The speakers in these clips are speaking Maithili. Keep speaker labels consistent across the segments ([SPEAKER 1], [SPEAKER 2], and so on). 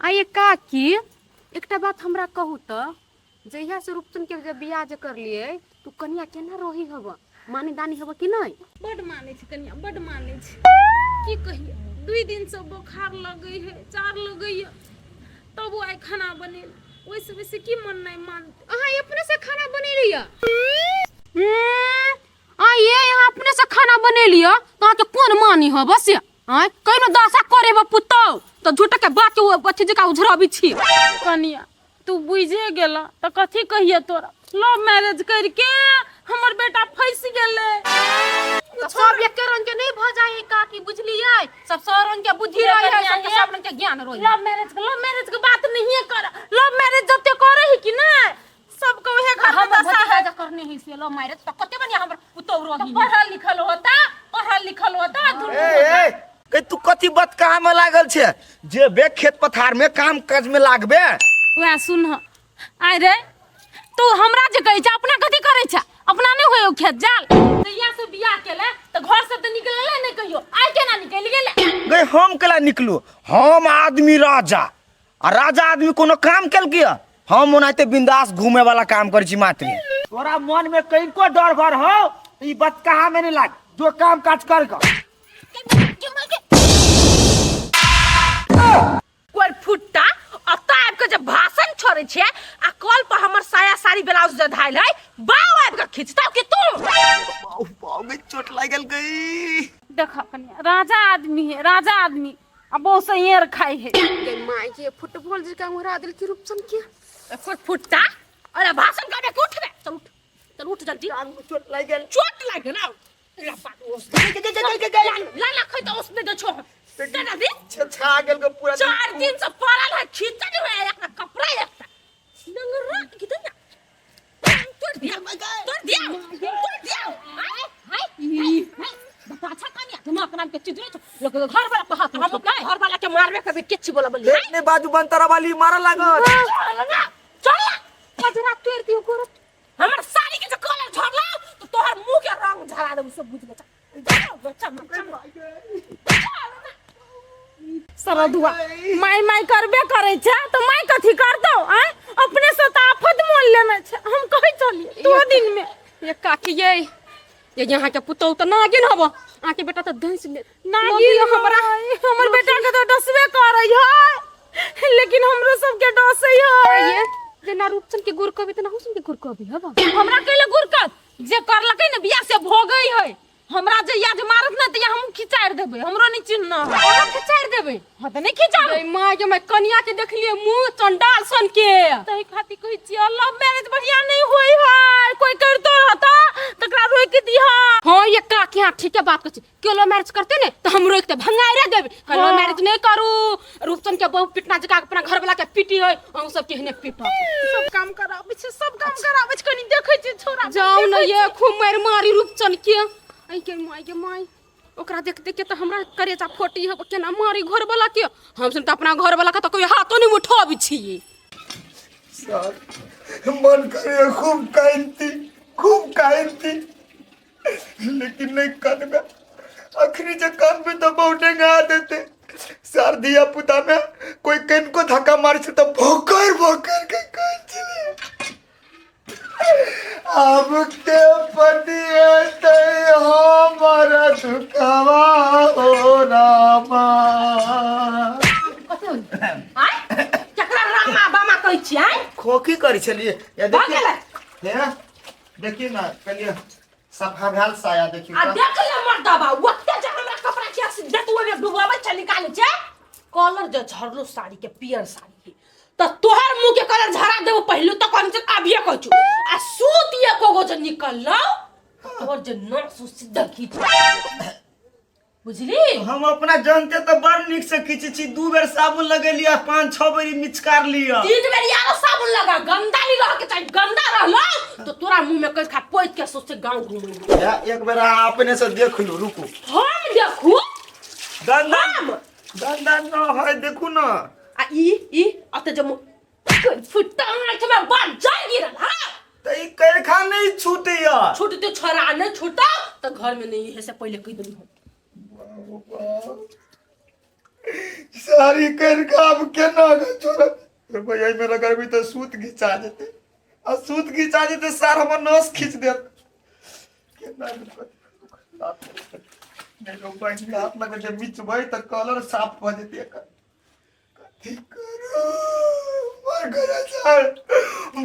[SPEAKER 1] आ ये काकी, एकटा बात हमरा कहू तऽ, जहिया से रूपचन के जे बियाह जे करलियै, तू कनिया केना रही हब, मानी दानी हब कि नहि?
[SPEAKER 2] बड मानै छै कनिया, बड मानै छै। की कहिए, 2 दिन से बोखार लगै है, चार लगै है, तब ओ आइ खाना बनेल। ओहिसँ बेसी की मन नहि मानतै।
[SPEAKER 1] अहाँ अपने से खाना बनेलियै? आ ये यहाँ अपने से खाना बनेलियै तऽ अहाँके कोन मानी हब से? आँय, कहिनो दशा करे बा पुतौ तऽ झूठ के बात के अथी जकाँ उझरबी छी।
[SPEAKER 2] कनिया, तू बुझे गेला तऽ कथी कहिए तोरा, लव मैरिज करके हमर बेटा फंसि गेलै।
[SPEAKER 1] तऽ सब एके रंग के नहीं भऽ जाइ है काकी, बुझलियै? सब सौ रंग के बुद्धि रहे है, सबके सब रंग के ज्ञान रहे।
[SPEAKER 2] लव मैरिज के बात नहीं कर। लव मैरिज जते करे है कि नहीं, सबके उहे घर में
[SPEAKER 1] हमर
[SPEAKER 2] दशा है।
[SPEAKER 1] भतीजा करने है से लव मैरिज तऽ कते बढ़िया हमर पुतौ रही।
[SPEAKER 2] पढ़ल लिखल होता, पढ़ल लिखल होता दुनू।
[SPEAKER 3] ए ए कई तू कथी बात कहाँ में लागल छे? जेबे खेत पथार में काम काज में लागबे।
[SPEAKER 2] वएह सुन, आय रे, तू हमरा जे कहै छै, अपना कथी करै छै? अपना नहि होय खेत जाल। जहिया से बियाह केले तऽ घर से तऽ निकलले नहि कहियो, आइ केना निकलि गेले?
[SPEAKER 3] गई, हम केला निकलू? हम आदमी राजा, आ राजा आदमी कोनो काम केलकै? हम ओनाहिते बिंदास घूमे वाला काम करै छी मात्र। तोरा मन में कनिको डर भर हो त ई बात कहाँ में नहीं लाग, जो काम काज कर ग।
[SPEAKER 4] कोई फुट्टा अतऽ आबि कऽ जे भाषण छोड़ै छै आ कल पर हमर साया साड़ी ब्लाउज जे धायल है, बाव आबि कऽ खींचतौ कि तू?
[SPEAKER 3] बाऊ बाऊ गई, चोट लागल गई।
[SPEAKER 2] देख कनिया, राजा आदमी है, राजा आदमी आ बहु से एर खाई है।
[SPEAKER 1] गे माय के, फुटबॉल जकाँ उड़ा देलकी रूपचन के।
[SPEAKER 4] कोई फुट्टा, अरे भाषण करबे कि उठबे? चल उठ, चल उठ जल्दी।
[SPEAKER 3] चोट लागि गेल।
[SPEAKER 4] चोट लागि गेल। आउ ला ला, खै त उसने दे छो दादा दी।
[SPEAKER 3] छा गेल के पूरा।
[SPEAKER 4] 4 दिन से पड़ल है, खींचल है एकरा कपड़ा एकटा नंगरा की ना तोड़ दिया, तोड़ दिया, तोड़ दिया। हाय हाय हाय, बता अच्छा कनिया, तुम अपना के चीज नहीं लोग घर वाला को हाथ, हम अपना घर वाला के मारबे कभी किछि बोला बोली।
[SPEAKER 3] ने बाजू बनतरा वाली मारा लागल।
[SPEAKER 4] चल ना, चल ना,
[SPEAKER 1] कजरा तोड़ दियो गोरत।
[SPEAKER 4] हमर साड़ी के जे कलर झड़ला तो तोहर मुंह के रंग झड़ा देबो, सब बुझ ले। चल चल चल।
[SPEAKER 2] सरदुआ माय माय करबे करै छै तऽ माय कथी करतौ? आँय, अपने से तऽ आफत मोल लेने छै। हम कहै छलियै दो दिन में।
[SPEAKER 1] ये काकी, ये यहाँ के पुतौ तऽ नागिन हबो, अहाँ के बेटा तऽ धंस ले।
[SPEAKER 2] नागिन
[SPEAKER 1] हमरा।
[SPEAKER 2] हमर बेटा के तऽ डसबे करै है, लेकिन हमरो सबके डसै है।
[SPEAKER 1] ये जेना रूपचन के गुर कभी तेना हुसन के गुर कभी हबो।
[SPEAKER 2] हमरा कैले गुरकत? जे करलकै ने बियाह से भोगै है। हमरा जे याद मारत ने तऽ हम खिचारि देबै, हमरो नहीं चिन्हना है।
[SPEAKER 1] अहाँ खिचारि देबै?
[SPEAKER 2] हाँ तऽ नहीं खिचारू।
[SPEAKER 1] गै माय गे माय, कनिया के देखलियै मुंह चंडाल सन के।
[SPEAKER 2] तही खातिर कहै छियै, लव मैरिज बढ़िया नहीं होई है। कोई करतो रहता तकरा रोक दिहा।
[SPEAKER 1] हाँ ये काकी, हाँ ठीक है बात कहै छी। क्यों लव मैरिज करते ने तऽ हम रोक के भंगाइरे देबै। लव मैरिज नहीं करू, रूपचन के बहु पिटना जका अपना घर वाला के पीटी है, अहूँ सब केहने पीटत।
[SPEAKER 2] सब काम कराबै छै, सब काम कराबै छै। कनी देखै छियै छोरा।
[SPEAKER 1] जाउ ने ये, खूब मारि मारी रूपचन के। ऐ के माय के माय, ओकरा देख देख के तऽ हमरा करेजा फोटी है, केना मारी घर वाला के। हम सब तऽ अपना घर वाला के तऽ कोई हाथो नहीं उठाबै छियै।
[SPEAKER 3] सर, मन करे खूब कानती, खूब कानती, लेकिन नहीं कानबे। अखनी जे कानबे तो बहुत डेंगा देते। सार धिया पुता में कोई कनको धक्का मारे छै तो भोकर भोकर के कान छले। अब के पति ते हमारा दुखवा हो रामा।
[SPEAKER 4] आय, केकरा रामा बामा कहै छियै? आय।
[SPEAKER 3] खोखी करै छलियै या।
[SPEAKER 4] भऽ
[SPEAKER 3] देखिए
[SPEAKER 4] गेलै।
[SPEAKER 3] हे देखिए ना, कहलिए सफा भेल साया, देखिए।
[SPEAKER 4] आ देख ले मर्दबा, ओते जे हमरा कपड़ा के से जतुए में डुबाबै छै, निकालै छै कलर जे झरलो साड़ी के, पियर साड़ी के, त तोहर मुंह के कलर झरा देबो। पहिलु त कहने छै, अभिये कहै छु। आ सूत एको गो जे निकललो, तोहर जे नाक सीधा खींच, बुझली?
[SPEAKER 3] हम अपना जानते तो बड़ नीक से खींचे छी। 2 बेर साबुन लगेलियै, 5-6 बेर मिचकार लिअ।
[SPEAKER 4] 3 बेर यारो साबुन लगा, गंदा नहीं रह के चाहिए। गंदा रहलो तो तोरा मुंह में कस खा पोइत के सोचे गांव घूमे।
[SPEAKER 3] या, एक बेर अहाँ अपने से देख लू, रुकू।
[SPEAKER 4] हम देखू?
[SPEAKER 3] गंदा
[SPEAKER 4] हम
[SPEAKER 3] गंदा न है, देखू न।
[SPEAKER 4] आ ई ई अते जब फुट्टा आँख में बात जाय गिरल। हाँ।
[SPEAKER 3] त ई करखा नहीं छूटैया।
[SPEAKER 4] छूटते छोरा, नहीं छूटा तो घर में नहीं है से पहले कह देली हम।
[SPEAKER 3] साड़ी कर के आब केना के छोड़ब भैया एहिमे रगड़बी तऽ सूत घिचा जेतै आ सूत घिचा जेतै सार हमर नस खींच देत केना के नहि लोग बहिन हाथ लगे जे मिचबै तऽ कलर साफ भऽ जेतै एकर कथी करू मर गया सर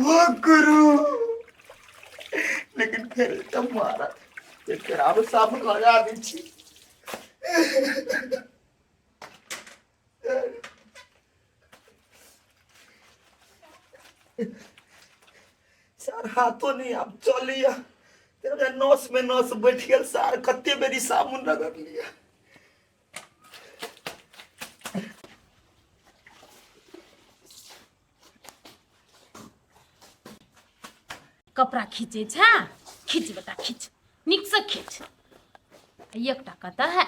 [SPEAKER 3] भाग करू लेकिन फेर तऽ मारत एकर आब साफ लगा दै छी सर हाथो नहीं आब चलिया तेरा नस में नस बैठ गेल सार कते बेरी साबुन रगड़ लिया
[SPEAKER 2] कपड़ा खींचे छा खींच बेटा खींच नीक से खींच एकटा कतऽ है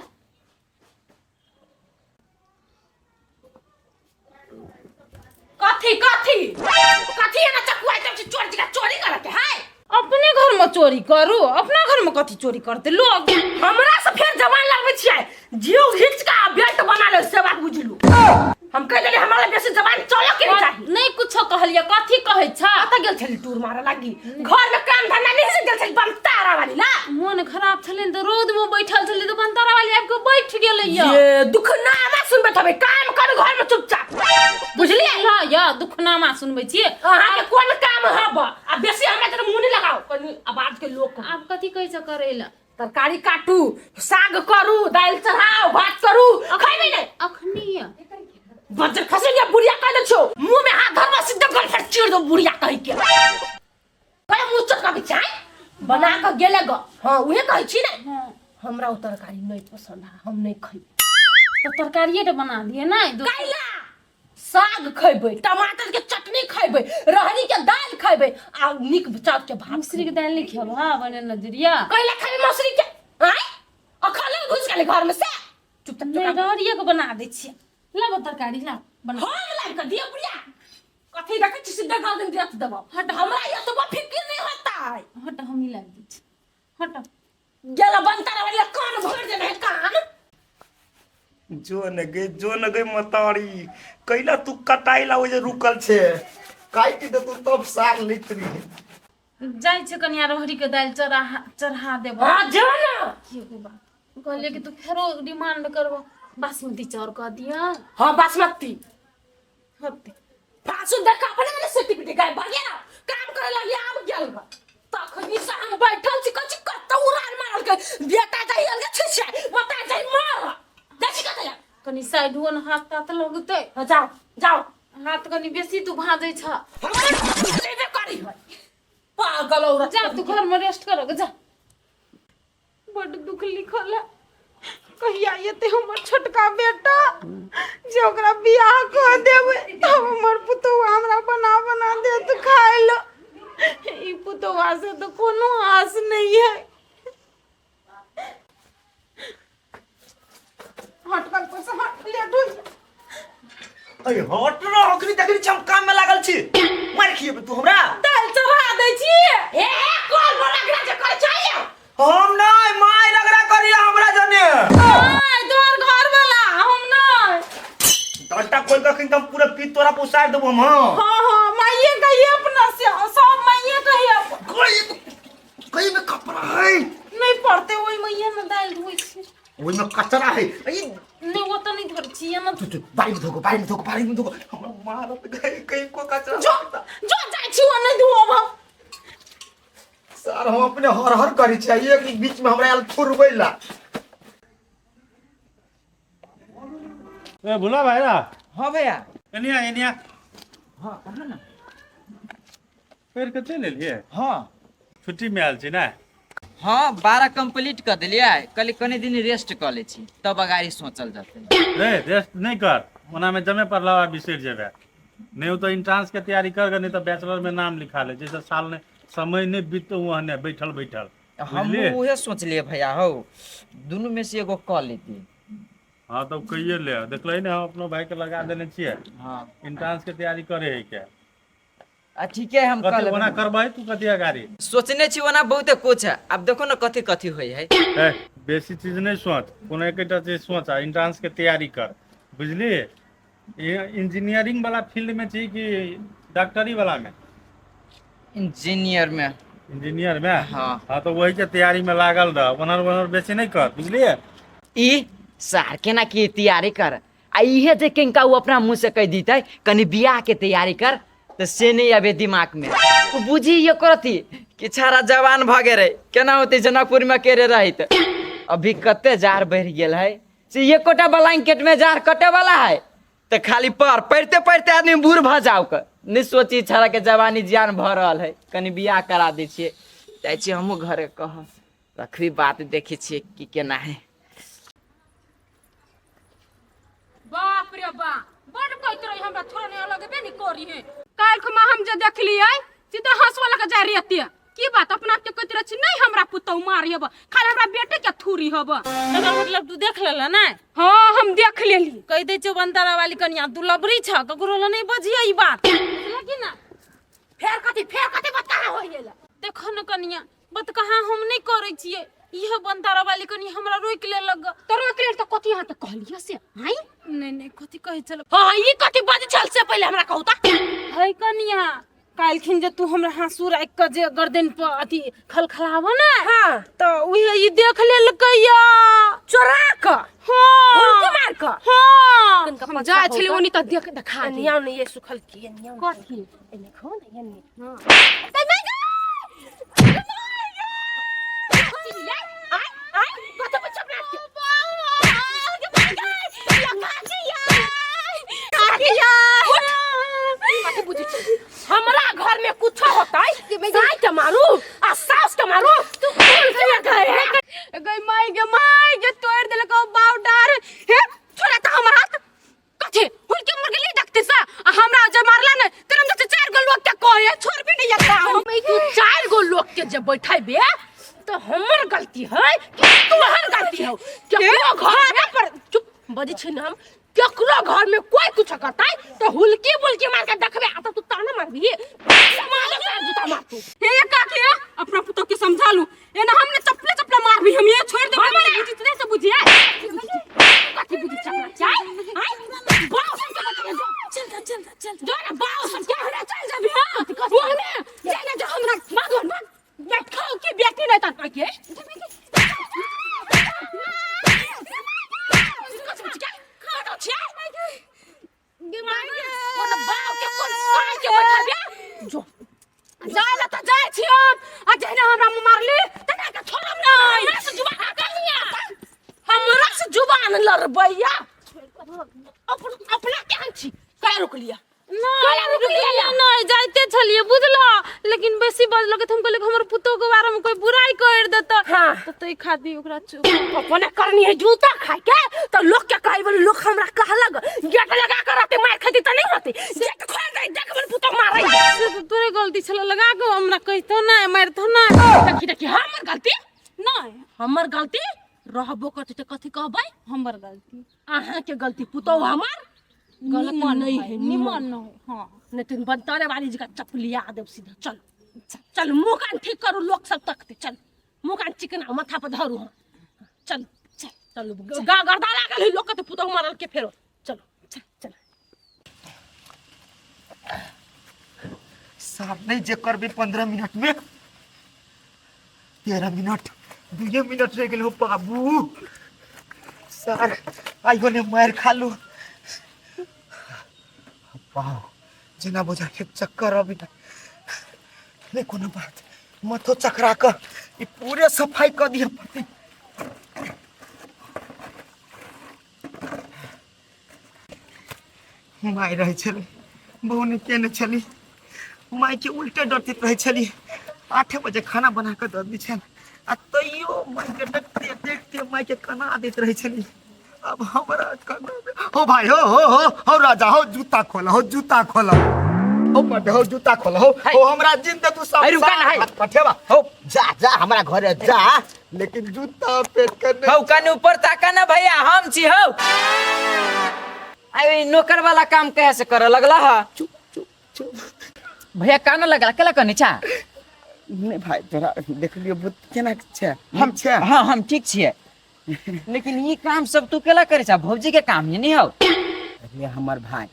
[SPEAKER 4] कथी कथी कथी एना चकुआ एकदम से चोर जगह चोरी करे के है
[SPEAKER 2] अपने घर में चोरी करू अपना घर में कथी चोरी करते लोग
[SPEAKER 4] हमरा से फेर जवान लगबै छियै जीव घीच के आ बेल्ट बना ले से बात बुझलू हम कह देली हमरा लग बेसी जवान चले के नहीं चाही
[SPEAKER 2] नहीं कुछो कहलिए कथी कहै छा
[SPEAKER 4] कतऽ गेल छली टूर मारे लागी घर में काम धंधा नहीं से गेल छली बनतारा वाली ना
[SPEAKER 2] मोन खराब छलै तऽ रौद में बैठल छलै तऽ बनतारा वाली आबि कऽ बैठ गेलै या
[SPEAKER 4] ये दुखनामा सुनबै तबे काम कर घर में चुपचाप बुझलियै
[SPEAKER 2] ला या दुखनामा सुनबै छियै
[SPEAKER 4] अहाँ के कोन काम हब आ बेसी हमरा तरफ मुंह नहीं लगाओ कनी आवाज के लोक
[SPEAKER 2] आब कथी कहै छ करै लए
[SPEAKER 4] तरकारी काटू साग करू दालि चढ़ाओ भात करू खैबै नहीं
[SPEAKER 2] अखनी या
[SPEAKER 4] बज्जर खसे लिया बुढ़िया कह दे छो मुंह में हाथ धरबा सीधा गल फट चीर दो बुढ़िया कह के कहे मुंह चटका के चाय बना के गेले ग हां उहे कहै छी ने
[SPEAKER 2] हाँ
[SPEAKER 4] हमरा ओ तरकारी नहीं पसंद है हम नहीं खैबै
[SPEAKER 2] तऽ तरकारिए टा बना दिए ने
[SPEAKER 4] कैला साग खैबै टमाटर के चटनी खैबै रहरी के दालि खैबै आ नीक चाउर के भात
[SPEAKER 2] मसुरी के दालि नहीं खेब हाँ बने नजरिया
[SPEAKER 4] कैला खैबै मसुरी के आय अखन घुस गेलै घर में से चुपचाप
[SPEAKER 2] नहीं रहरिए के बना दै छियै लाबो तरकारी ला बना
[SPEAKER 4] हम लाबि कऽ दिअ बुढ़िया कथी देखै छी सीधा गर्दन गिरत देबो हट हमरा ये तो फिक्र नहीं होता है
[SPEAKER 2] हट हम ही लाबि दै छी हट
[SPEAKER 4] गेला बनता वाला कान भर देने है कान
[SPEAKER 3] जो न गई जो न गई मतारी कैला तू कटाइला ओ जे रुकल छे काटि दे तू तब सार लेत रही
[SPEAKER 2] जाइ छै कनिया रहरी के दालि चढ़ा चढ़ा देबो
[SPEAKER 4] हां जो ना
[SPEAKER 2] की एगो बात कहलियै कि तू फेरो डिमांड करबो बासमती चाउर कह दिया
[SPEAKER 4] हां बासमती
[SPEAKER 2] होते
[SPEAKER 4] फांसू देख अपने मने सेटी पिटी गाय भागे ना काम करे लगी आब गेल बा तखनी से हम बैठल छी कछि कत्तो उड़ान मारल के बेटा जाई अलगे छी छै बता जाई मार देखी कत
[SPEAKER 2] कनि साइड हुआ न हाथ ताथ लगतै
[SPEAKER 4] हां जाओ जाओ
[SPEAKER 2] हाथ कनि बेसी तू भाजै छ
[SPEAKER 4] हमर लेबे करी है पागल औरत
[SPEAKER 2] जा तू घर में रेस्ट कर जा बड दुख लिखल है कहिया एते हमर छोटका बेटा जे ओकरा बियाह कऽ देबै तब हमर पुतोह हमरा बना बना देत खाय लए ई पुतोहा से तऽ कोनो आस नहीं है हटकल पर से हट लेट हो जा।
[SPEAKER 3] अरे हट न अखनी देखनी छी हम काम में लागल छी मार खिएबे तू हमरा
[SPEAKER 2] दालि चढ़ा दै छी
[SPEAKER 4] ए कॉल पर रगड़ा जे करे चाहिए
[SPEAKER 3] हम नहीं माय रगड़ा करिया हमरा जने
[SPEAKER 2] आय तोहर घर वाला हम नहीं
[SPEAKER 3] डंटा खोल के अखन हम पूरा पीठ तोरा पुसार देबो हम हां
[SPEAKER 2] हाँ हाँ माइये कहिए अपना से सब माइये कहिए अपन।
[SPEAKER 3] कई कई में कपड़ा है
[SPEAKER 2] नहीं पड़ते ओहि मैया में दालि धोइ छी
[SPEAKER 3] ओहि में कचरा है ई
[SPEAKER 2] नहीं वो तो नहीं धोइ छी ना
[SPEAKER 3] तू तू बारी में धोको बारी में धोको बारी में धोको हमरा मारत गए कहीं को कचरा
[SPEAKER 2] जो जो जाइ छी ओ नहीं धोब हम
[SPEAKER 3] सर हम अपने हर हर करी छियै एक बीच में हमरा आयल थुरबै ला
[SPEAKER 5] ए भुला भाई रा
[SPEAKER 6] हाँ भैया
[SPEAKER 5] एनिया एनिया
[SPEAKER 6] हाँ कहा ना
[SPEAKER 5] पढ़ि कऽ चलि एलियै
[SPEAKER 6] हाँ
[SPEAKER 5] छुट्टी में आयल छी ने
[SPEAKER 6] हाँ 12 कंप्लीट कर दिलियै कहली कनी दिन रेस्ट कऽ लै छी तब अगाड़ी सोचल जेतै
[SPEAKER 5] रे रेस्ट नहि कर ओनामे जमे पढ़ला बिसरि जेबै नहि तऽ इंट्रांस के तैयारी कर नहि तऽ बैचलर में नाम लिखा ले जैसे साल नहि समय नहि बीतौ ओहने बैठल बैठल
[SPEAKER 6] हमहूँ
[SPEAKER 5] बुझलियै
[SPEAKER 6] उहे सोचलियै भैया हौ दुनू में से एगो कऽ लेती
[SPEAKER 5] हाँ तब कहिए ले देखलही ने हम अपनो भाई के लगा देने छियै
[SPEAKER 6] हाँ
[SPEAKER 5] इंट्रांस के तैयारी करे है के
[SPEAKER 6] आ ठीके है हम कऽ
[SPEAKER 5] कथी
[SPEAKER 6] लेबै
[SPEAKER 5] ओना करबै तू कथी अगाड़ी
[SPEAKER 6] सोचने छी ओना बहुते कुछ है आब देखो ने कथी कथी होइ है
[SPEAKER 5] ए बेसी चीज नहि सोच कोनो एकेटा चीज सोच आ इंट्रांस के तैयारी कर बुझलियै इंजीनियरिंग वाला फील्ड में छी कि डॉक्टरी वाला में?
[SPEAKER 6] इंजीनियर में।
[SPEAKER 5] इंजीनियर में?
[SPEAKER 6] हाँ।
[SPEAKER 5] हाँ, तो वही के तैयारी में लागल रह, ओनर ओनर बेसी नहीं कर, बुझलिए?
[SPEAKER 6] ई सार केना की तैयारी कर, आ इहे जे किनका ओ अपना मुँह से कहि दितै कनि बियाह के तैयारी कर, तऽ से नहि आबे दिमाग में। ओ बुझी ये करती कि छाड़ा जवान भऽ गेल रहे, केना होतै जनकपुर में केरे रहित। अभी कते जार बढ़ि गेल है से एकोटा ब्लैंकेट में जार कटे वाला है तऽ खाली पर पढ़ते पढ़ते आदमी बूढ़ भऽ जाओ के नहि सोची छाड़ा के जवानी जियान भऽ रहल है, कनि बियाह करा दै छियै। जाइ छियै हमहूँ घरे कहब, रखबी बात, देखै छियै की केना है।
[SPEAKER 1] बाप रे बा, बड़ कहैत रही हमरा थोड़ा नहीं लगबे नहीं करी है। काल्हि खुमा हम जे देखलियै सीधा हंसवा लग जा रही। की बात अपना के कहैत रही नहीं हमरा पुतहु मारी हब, खाली हमरा बेटे के थूरी हब।
[SPEAKER 2] तकर मतलब तू देख लेला ना?
[SPEAKER 1] हाँ, हम देख लेली।
[SPEAKER 2] कहि दै छियौ बनतारा वाली कनिया, तू लबरी छ, ककरो लग नहीं बजियै ई बात, बुझलऽ कि ना?
[SPEAKER 4] फेर कथी, फेर कथी बात कहाँ होइ गेल?
[SPEAKER 2] देखो न कनिया, बात कहाँ हम नहीं करै छियै, इहो बनतारा वाली कनी हमरा रोकि लेलक।
[SPEAKER 1] तो रोकि लेल तऽ कथी अहाँ तऽ कहलियै से आँय?
[SPEAKER 2] नहीं नहीं, कथी कहै छल?
[SPEAKER 4] हाँ, ई कथी बजै छल से पहिले हमरा कहू तऽ।
[SPEAKER 2] है कनिया, काल्हिखिन जे तू हमरा हाँसू राखि कऽ जे गर्दन पर अथी खलखलाब ने,
[SPEAKER 4] हाँ।
[SPEAKER 2] तऽ उहे ई देख लेलकै या
[SPEAKER 4] चोरा कऽ।
[SPEAKER 2] हाँ।
[SPEAKER 4] हुलकी मार कऽ।
[SPEAKER 2] हाँ।
[SPEAKER 1] हम जाइ छलियै ओनी तऽ देख देखा दे।
[SPEAKER 4] नियाव ने ये सुखल की नियाव।
[SPEAKER 1] कथी?
[SPEAKER 4] एने खो ने एने।
[SPEAKER 1] हाँ।
[SPEAKER 4] हमरा घर में कुछ होता है साई के मारू आ सास के मारू, तू कौन से गए?
[SPEAKER 1] गई माई गे, माई गे, तोड़ देलक बाव डार। हे छोड़ा त हमर हाथ। कथी हुनके मर गेली देखते सा, आ हमरा जे मारला ने तेरा से चार गो लोग के कहे छोड़बे नहीं एकरा हम।
[SPEAKER 4] तू चार गो लोग के जब बैठेबे तो हमर गलती है कि तोहर गलती है? केकरो घर में पर चुप बजै छी न हम, केकरो घर में कोई कुछ करतै तो हुलकी बुलकी मार के देखबे, आ तब तू ताना मारबी, मार मार जूता मार तू।
[SPEAKER 1] हे काकी, अपना पुतोह के समझा लू, एना हमने चपले चपले मार भी, हम ये छोड़ देबे, हमरा बुझी नहीं से बुझिए
[SPEAKER 4] कथी बुझी चकरा चाय आय बाऊ सब के बतिया जो।
[SPEAKER 2] चल जा, चल जा, चल
[SPEAKER 4] जो ना बाऊ सब के हमरा चल जाबी। हां, वो हमें चल जा, हमरा मागो ना बैठो की बेटी नहीं तर के
[SPEAKER 1] जाय ला तऽ जाइ छी हम, आ जहिना हमरा मारली तेना के छोड़ब नहीं।
[SPEAKER 4] हमरा से जुबान हमरा से जुबान लड़बैया अपन अपना केहन छी? कला रोक लिया, कला रोक लिया।
[SPEAKER 2] नहीं जाइते छलिए बुझलो, लेकिन बेसी बजलक तऽ हम कहलियै हमर पुतोह के बारे में कोई बुराई कर देता।
[SPEAKER 4] हाँ।
[SPEAKER 2] तऽ तै खातिर ओकरा चुप
[SPEAKER 4] अपने करनी है जूता खाए के तो लोग के कहै बोले, लोग हमरा कहलक गेट लगा कर रहते मार खाती त नहीं होते, गेट खोल दे, देख मन पुतोह मारै।
[SPEAKER 2] से तऽ तोरे गलती छल, लगा के हमरा कहितो ना मारतो ना।
[SPEAKER 4] देखी देखी, हमर गलती
[SPEAKER 2] नहीं,
[SPEAKER 4] हमर गलती रहबो करते त कथी कहबै?
[SPEAKER 2] हमर गलती,
[SPEAKER 4] अहाँ के गलती, पुतोह हमर गलत
[SPEAKER 2] निमन
[SPEAKER 4] नहीं
[SPEAKER 2] है,
[SPEAKER 4] है,
[SPEAKER 2] निमन न है। हाँ,
[SPEAKER 4] नहीं तुम बनतारे वाली जी का चपलिया देब सीधा। चल चल, मुंह कान ठीक करू, लोग सब तकते। चल, मुंह कान चिकना माथा पर धरू। हाँ, चल चल चल, गा गर्दा लागल है लोग के पुतोह मारल के फेरो। चलो चल चल।
[SPEAKER 3] साहब नहीं जे करबी 15 मिनट में, 13 मिनट, 2 मिनट रह गेल हो बाबू। सर आइयो ने मार खा लू बाबू, जेना बुझा के चक्कर अभी ना। नहीं कोनो बात, मथो चकरा कर ई पूरे सफाई कर दिया पड़ते। माय रहै छलै, बहू केने छली, माय के उल्टे डरती रहै छली। 8 बजे खाना बना कऽ दऽ दै छल, आ तैयो माय के देखते देखते माय के कना दैत रहै छली। अब हमरा कना हो भाई, हो हो हो हो राजा, हो जूता खोला, हो जूता खोला, हो मत, हो जूता खोला, हो हो हमरा जिंद तू सब
[SPEAKER 6] है, रुका ना, है।
[SPEAKER 3] हाथ पठेबा, हो जा जा हमरा घरे जा, लेकिन जूता पेट कर।
[SPEAKER 6] हौ कनि ऊपर ताका ना भैया, हम छी हौ। अरे नौकर वाला काम कहे से करे लगला हा?
[SPEAKER 3] चुप चुप चुप
[SPEAKER 6] भैया, कान लगला केला कनि छा?
[SPEAKER 3] नहीं भाई, तोरा देख लियो भूत केना छै, हम छै।
[SPEAKER 6] हाँ, हम ठीक छियै, लेकिन ई काम सब तू केला करे छा? भौजी के काम है नहीं हौ?
[SPEAKER 7] रे हमर भाई,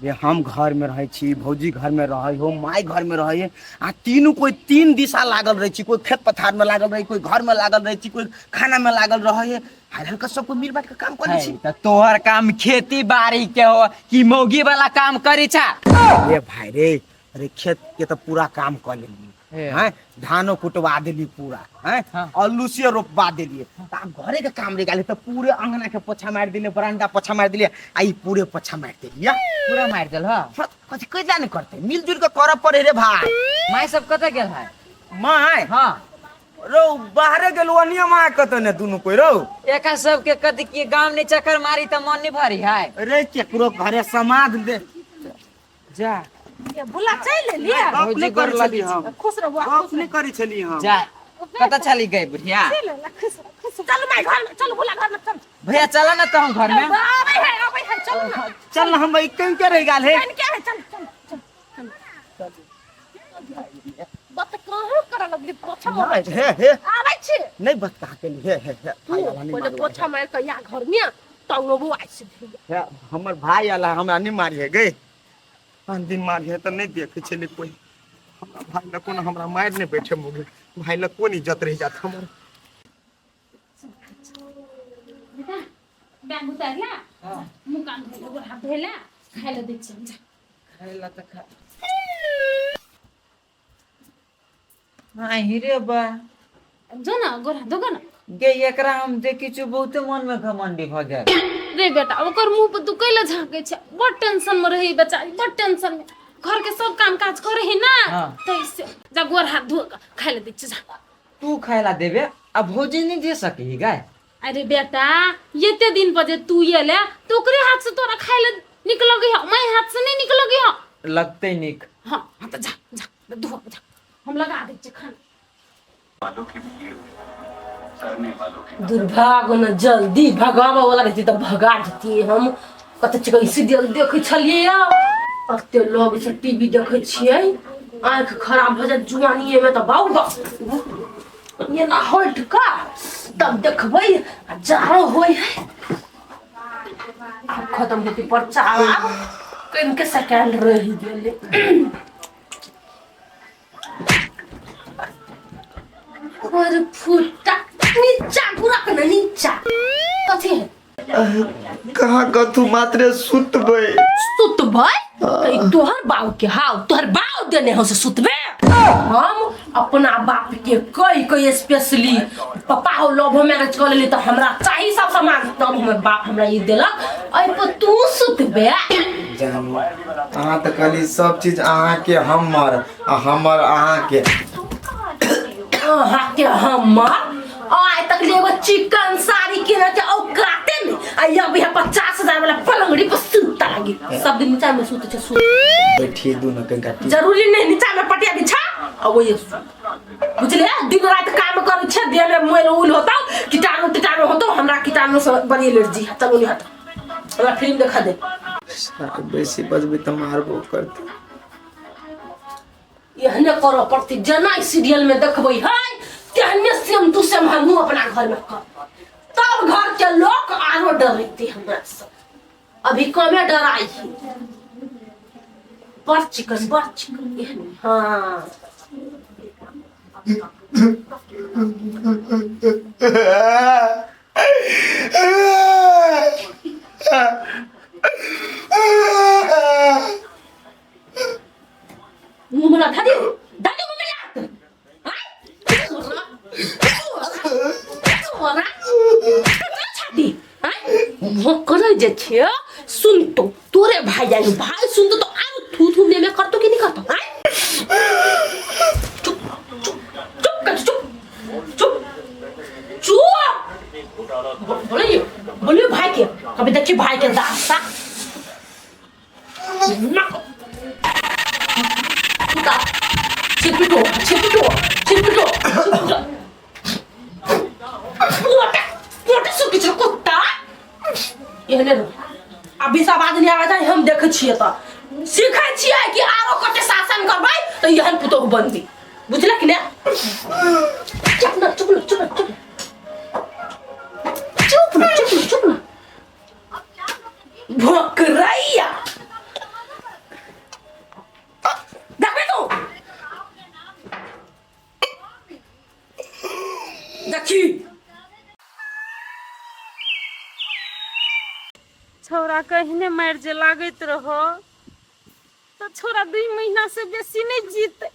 [SPEAKER 7] रे हम घर में रहै छी, भौजी घर में रहै हो, माय घर में रहै, आ तीनू कोई तीन दिशा लागल रहै छी। कोई खेत पथार में लागल रहै, कोई घर में लागल रहै छी, कोई खाना में लागल रहै। हर हल्का सब कोई मिल बांट के काम करै छी।
[SPEAKER 6] त तोहर काम खेती बाड़ी के हो कि मौगी वाला काम करी छा?
[SPEAKER 7] रे भाई रे, अरे खेत के तो पूरा काम कर लेली हैं, धानो कुटवा देली पूरा हैं।
[SPEAKER 6] हाँ।
[SPEAKER 7] आलू से रोपवा देलिए, त आब घरे के काम रह गेल त पूरे अंगना के पोछा मारि देलिए, बरामदा पोछा मारि देलिए, आ ई पूरे पोछा मारि देलिए।
[SPEAKER 6] पूरा मारि देल? हाँ।
[SPEAKER 7] हाँ, कथी कैला नहीं करते, मिलजुल के करऽ पड़े रे भाई।
[SPEAKER 6] माय सब कतऽ गेल है?
[SPEAKER 7] माय?
[SPEAKER 6] हाँ।
[SPEAKER 7] रौ बाहरे गेल, ओनिये माय कतऽ ने दुनू कोई रौ।
[SPEAKER 6] एका सबके कथी के गांव ने चक्कर मारी त मन नहीं भरी है।
[SPEAKER 7] रे केकरो घरे समाध दे
[SPEAKER 6] जा।
[SPEAKER 4] ये बुला चल लेलिए।
[SPEAKER 7] गप नहि करै छली हम।
[SPEAKER 4] खुश रह बुआ।
[SPEAKER 7] गप नहि करै छली हम।
[SPEAKER 6] जा, कतऽ चली गई बुढ़िया?
[SPEAKER 4] चल माय घर में चल, बुला घर में चल।
[SPEAKER 6] भैया चला ना तो हम घर में।
[SPEAKER 4] आबै है, आबै है, चल ना।
[SPEAKER 7] चल ना, हम कहीं के रह गेल है।
[SPEAKER 4] कहीं के है, चल चल चल चल। बत कहाँ करऽ लगली पोछा मारै?
[SPEAKER 7] हे हे।
[SPEAKER 4] आबै छी।
[SPEAKER 7] नहीं, बत कहाँ के हे हे हे।
[SPEAKER 4] तू
[SPEAKER 7] भाई वाला नहीं
[SPEAKER 4] पहिले
[SPEAKER 7] मारबो।
[SPEAKER 4] पोछा मारि कऽ या घर में तंगबो आइ से।
[SPEAKER 7] हे, हमर भाई आला, हमरा नहीं मारिए गे। पाँच दिन मारिए तऽ नहीं देखे छलै कोई। हमरा भाई लग कोनो हमरा मारि नहीं बैठे मुगे। भाई लग कोन इज्जत रहि जात हमर?
[SPEAKER 1] बेटा, बैग उतारला, मुँह कान धोला, गोड़ हाथ धोला, खाइ लए दै छियै हम, जा।
[SPEAKER 6] खाइला त खा। हाँ रे बा।
[SPEAKER 1] जो ना, गोड़ हाथ धोगा ना।
[SPEAKER 6] गे एकरा हम देखी छु, बहुते मन में घमंडी भ गेल।
[SPEAKER 1] रे बेटा, ओकर मुंह पर तू कैला झाँकै छै? बड़ टेंशन में रही बेचारी, बड़ टेंशन में। घर के सब काम काज करे है ना।
[SPEAKER 6] हाँ।
[SPEAKER 1] तैसे जा, गोड़ हाथ धो के खाइ लए दै छियै, जा।
[SPEAKER 6] तू खाइला देबे आ भौजी नहीं दे सकी गाय?
[SPEAKER 1] अरे बेटा, एते दिन पर जे तू एले तो ओकरे हाथ से तोरा खाइ लए निक लगै हौ, my हाथ से नहीं निक लगै हौ।
[SPEAKER 6] लगते निक।
[SPEAKER 1] हाँ हाँ, तऽ जा जा, धो जा, हम लगा दै छियै खाना।
[SPEAKER 4] दुर्भाग्य न जल्दी भगाबऽ वाला रहती तऽ भगा देतियै हम। कते चिकन सीरियल देखै छलियै, अते लोग से टीवी देखै छियै, आँखि खराब भऽ जायत जुआनिये में तऽ बाउ बाउ। ये ना हट का तब देखबै आ जाड़ो होइ है। आब खत्म होती पर्चा, आब कनिके सेकेंड रहि गेलै। और फुटा नीचा गुरक न नीचा कथी है?
[SPEAKER 3] कहाँ कथू मात्रे सुतबै।
[SPEAKER 4] सुतबै तऽ ई तोहर बाप के हाव, तोहर बाप देने हो से सुतबे? हम अपना बाप के कहि कहि स्पेशली पप्पा हो लव मैरिज कऽ लेली तऽ हमरा चाही सब सामान, तब हमर बाप हमरा ई देलक। एहि पर तू सुतबे?
[SPEAKER 3] जानू, अहाँ तऽ कहली सब चीज अहाँके हमर आ हमर अहाँके।
[SPEAKER 4] अहाँके हमर आइ तक ले एगो चिकन साड़ी किने के औकाते नहीं, आ अब यहाँ 50,000 वाला पलंगड़ी पर सुता लागी। सब दिन नीचा में सुते छै, सुत।
[SPEAKER 3] बैठिए दुनू के गाटी।
[SPEAKER 4] जरूरी नहीं, नीचा में पटिया बिछा आ वही सुत, बुझले? दिन रात काम करै छै, देह में मैल उल होता, कीटाणु टीटाणु होतो। हमरा कीटाणु से बड़ी एलर्जी है। चलो नहीं हट, हमरा फिल्म देखा दे।
[SPEAKER 3] बेसी बजबै तऽ मारबो करतै।
[SPEAKER 4] एहने करऽ पड़तै, जेना ई सीरियल में देखबै है तेहने सेम टू सेम हमहूँ अपना घर में कर, तब घर के लोग आरो डरेतै हमरा से। अभी कमे डराइ है। बड़ चिकन, बड़ चिकन, एहने। हाँ। मुँह में लगा दियो, दादी, मुँह में लगा। तोरा छाती करे जे छियै सुनतो तोरे भाई जान, भाई सुनतो तो आरो थू थू में में करतो कि नहीं करतो? आय चुप चुप चुप कर, चुप चुप चुप। बोलिए बोलिए भाई के, कभी देखी भाई के दास्ता ना। छिपिटो छिपिटो छिपिटो छिपिटो, मोटा मोटा सुखी छै कुत्ता। एहने रह। अभी सब आवाज नहीं आबै छै, हम देखै छियै तऽ सीखै छियै कि आरो कते शासन करबै तऽ एहन पुतोहु बनबी, बुझलक कि ने? चुप न, चुप न, चुप न, चुप चुप न, चुप न, चुप न। भोकरैया देखबे तू देखी
[SPEAKER 2] छौड़ा कहिने मारि जे लागैत रहो तऽ छौड़ा 2 महीना से बेसी नहि जीतै।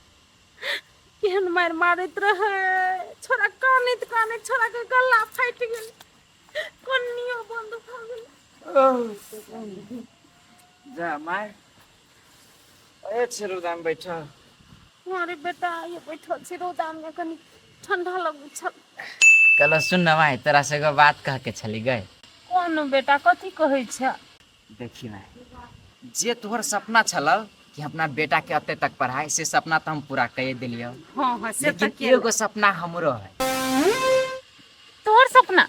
[SPEAKER 2] केहन मारि मारैत रहै छौड़ा, कानैत कानैत छौड़ाके गला फाटि गेल, कन्नियो बंद भऽ गेल।
[SPEAKER 6] जा माय, ए छै रौदामे बैठल।
[SPEAKER 2] अरे बेटा, ये बैठल छी रौदामे, कनि ठंडा लगै छल।
[SPEAKER 6] कहलो सुन न माय, तोरा से एगो बात कह के छली गए।
[SPEAKER 2] कोन बेटा, कथी कहै छै?
[SPEAKER 6] देखी माय, जे तोहर सपना छल कि अपना बेटा के अते तक पढ़ाई, से सपना तो हम पूरा कर दिलियो।
[SPEAKER 2] हाँ हाँ, से तऽ
[SPEAKER 6] लेकिन एगो सपना हमरो है।
[SPEAKER 2] तोहर सपना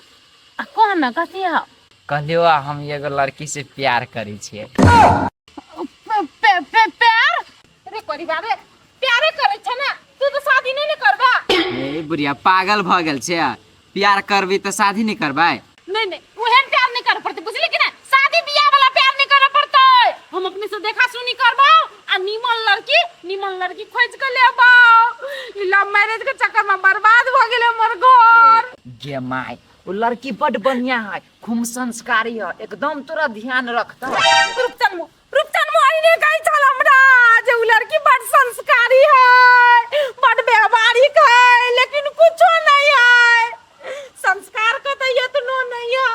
[SPEAKER 2] आ कह न, कथी है?
[SPEAKER 6] कहलियो हम एगो लड़की से प्यार करै छियै।
[SPEAKER 2] प्यार रे परिवार रे, प्यारे करै छै ने तू, तऽ शादी नहि ने करबा?
[SPEAKER 6] ए बुढ़िया, पागल भऽ गेल छै? प्यार करबी तऽ शादी नहि करबै?
[SPEAKER 2] नहीं नहीं, ओहन प्यार नहीं करे पड़ते, बुझली कि ना? शादी बियाह वाला प्यार नहीं करे पड़ते। हम अपने से देखा सुनी करबाओ आ नीमन लड़की, नीमन लड़की खोज के लेबाओ। ई लव मैरिज के चक्कर में बर्बाद हो गेले हमर घर।
[SPEAKER 6] गे माय, ओ लड़की बड बढ़िया है, खूब संस्कारी है, एकदम तोरा ध्यान रखता।
[SPEAKER 2] रूपचंद मु, रूपचंद मु अहिने कहै छल हमरा जे उ लड़की बड संस्कारी है, बड व्यवहारिक है, लेकिन कुछो नहीं है, संस्कार के तो एतनो नहीं है।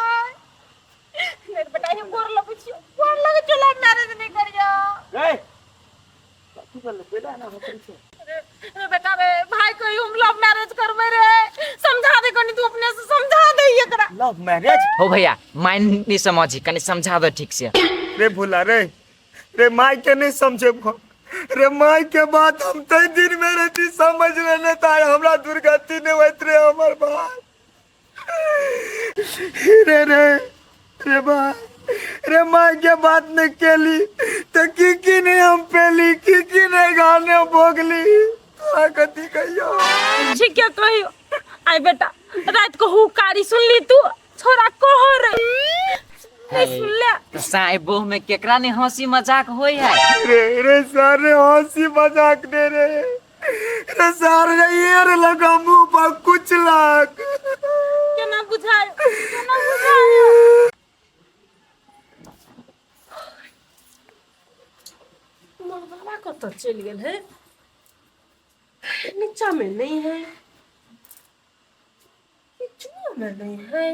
[SPEAKER 2] नहीं बेटा, हम गोर लगै छियो, गोर लगै छियो, लव मैरिज नहीं करियो।
[SPEAKER 7] रे कथी करले बेटा ना होतै छै?
[SPEAKER 2] रे रे बेटा रे, भाई कही हम लव मैरिज करबै रे, समझा दे कनी, तू अपने से समझा दे एकरा।
[SPEAKER 7] लव मैरिज
[SPEAKER 6] हो भैया, माय नहीं समझी, कनी समझा दो ठीक से।
[SPEAKER 3] रे भोला रे, रे माय के नहीं समझे रे, माय के बात हम तय दिन में रहती समझ लेने ता हमरा दुर्गति नहीं होइत रे हमर भाई। रे रे रे भाई रे, माय के बात नहीं केली तो की की नहीं हम पेली, की की नहीं गाने भोगली, तोरा कथी कहियो?
[SPEAKER 2] ठीक है, कहियो। आई बेटा, रात को हुकारी सुनली तू? छोरा कहो रे, नहीं सुन ले।
[SPEAKER 6] तो साई बोह में केकरा ने हंसी मजाक होई है?
[SPEAKER 3] रे रे सर रे, हंसी मजाक दे रे, रे सर रे, ये रे लगा मुंह पर कुछ लाख।
[SPEAKER 2] केना बुझायो, केना बुझायो?
[SPEAKER 4] माँ बाबा कतऽ चलि गेल है? नीचा में नहीं है, किचनो में नहीं है।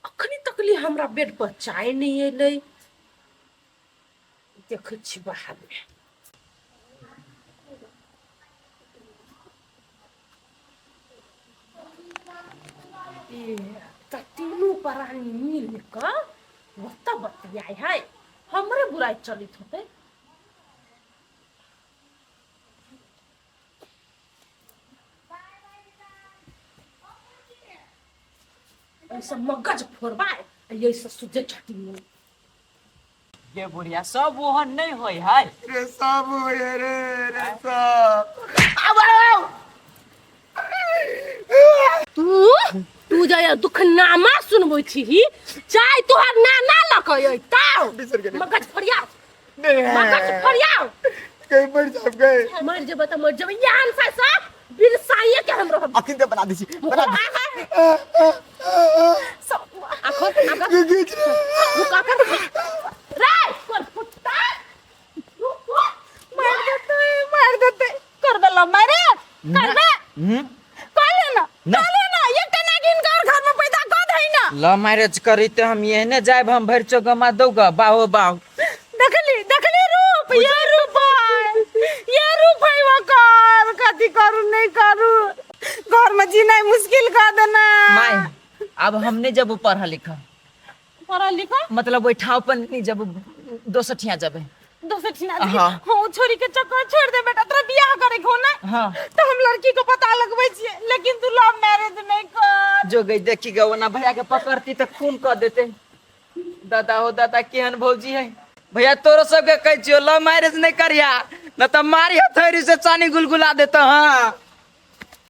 [SPEAKER 4] अखनी तकली हमरा बेड पर चाय नहीं एलै। देखै छी बाहर में। ए, तऽ तीनू प्राणी मिल कऽ ओतऽ बतियाइ है, हमरे बुराइ चलैत होतै। ऐसा मगज फोड़बाय आ यही सुजे छटी में।
[SPEAKER 6] ये बुढ़िया, सब ओहन नहीं होई है।
[SPEAKER 3] रे सब होए रे, रे सब।
[SPEAKER 4] तू तू जे दुख नामा सुनबै छी, चाय तोहर नाना लऽ कऽ अयतौ।
[SPEAKER 3] बिसर गेली।
[SPEAKER 4] मगज फोड़ियाओ।
[SPEAKER 3] नहीं।
[SPEAKER 4] मगज फोड़ियाओ।
[SPEAKER 3] गई मर जाब गए।
[SPEAKER 4] मर जेबै तऽ मर जेबै, यहाँ से सब बिरसाइए के हम रहब।
[SPEAKER 3] अखन ते बना दै छी, बना दे।
[SPEAKER 4] सब आखो आखो।
[SPEAKER 3] घीच रे।
[SPEAKER 4] रुका कर रे कोन कुत्ता, रुको।
[SPEAKER 2] मार देते, मार देते, करबे लव मैरिज? करबे?
[SPEAKER 6] हम्म।
[SPEAKER 2] कहले ना?
[SPEAKER 6] ना।
[SPEAKER 2] कहले ना, एकटा नागिन घर घर में पैदा कऽ दही ना।
[SPEAKER 6] लव मैरिज करी ते हम एहने जायब, हम भरि चौकमा दौग बाहो बाहो।
[SPEAKER 2] देखली, देखली रूप, ये रूप है, ये रूप है ओकर। कथी करू नहीं करू, घर में जीना मुश्किल कर देना।
[SPEAKER 6] माय, अब हमने जब पढ़ा लिखा
[SPEAKER 2] पढ़ा लिखा
[SPEAKER 6] मतलब ओहि ठाव पर नहीं जब, दोसर ठिया जबे।
[SPEAKER 2] दोसर ठिना?
[SPEAKER 6] हाँ।
[SPEAKER 2] हाँ, छोरी के चक्कर छोड़ दे बेटा, तोरा बियाह करे के हो ना?
[SPEAKER 6] हाँ।
[SPEAKER 2] तो हम लड़की को पता लगबै छियै, लेकिन तू लव मैरिज नहीं कर।
[SPEAKER 6] जो गई देखी गो ना, भैया के पकड़ती तो खून कर देते। दादा हो दादा, केहन भौजी है। भैया, तोरो सबके कहै छियो, लव मैरिज नहीं करिया न तो मारी हथेरी से चानी गुलगुला देता। हाँ।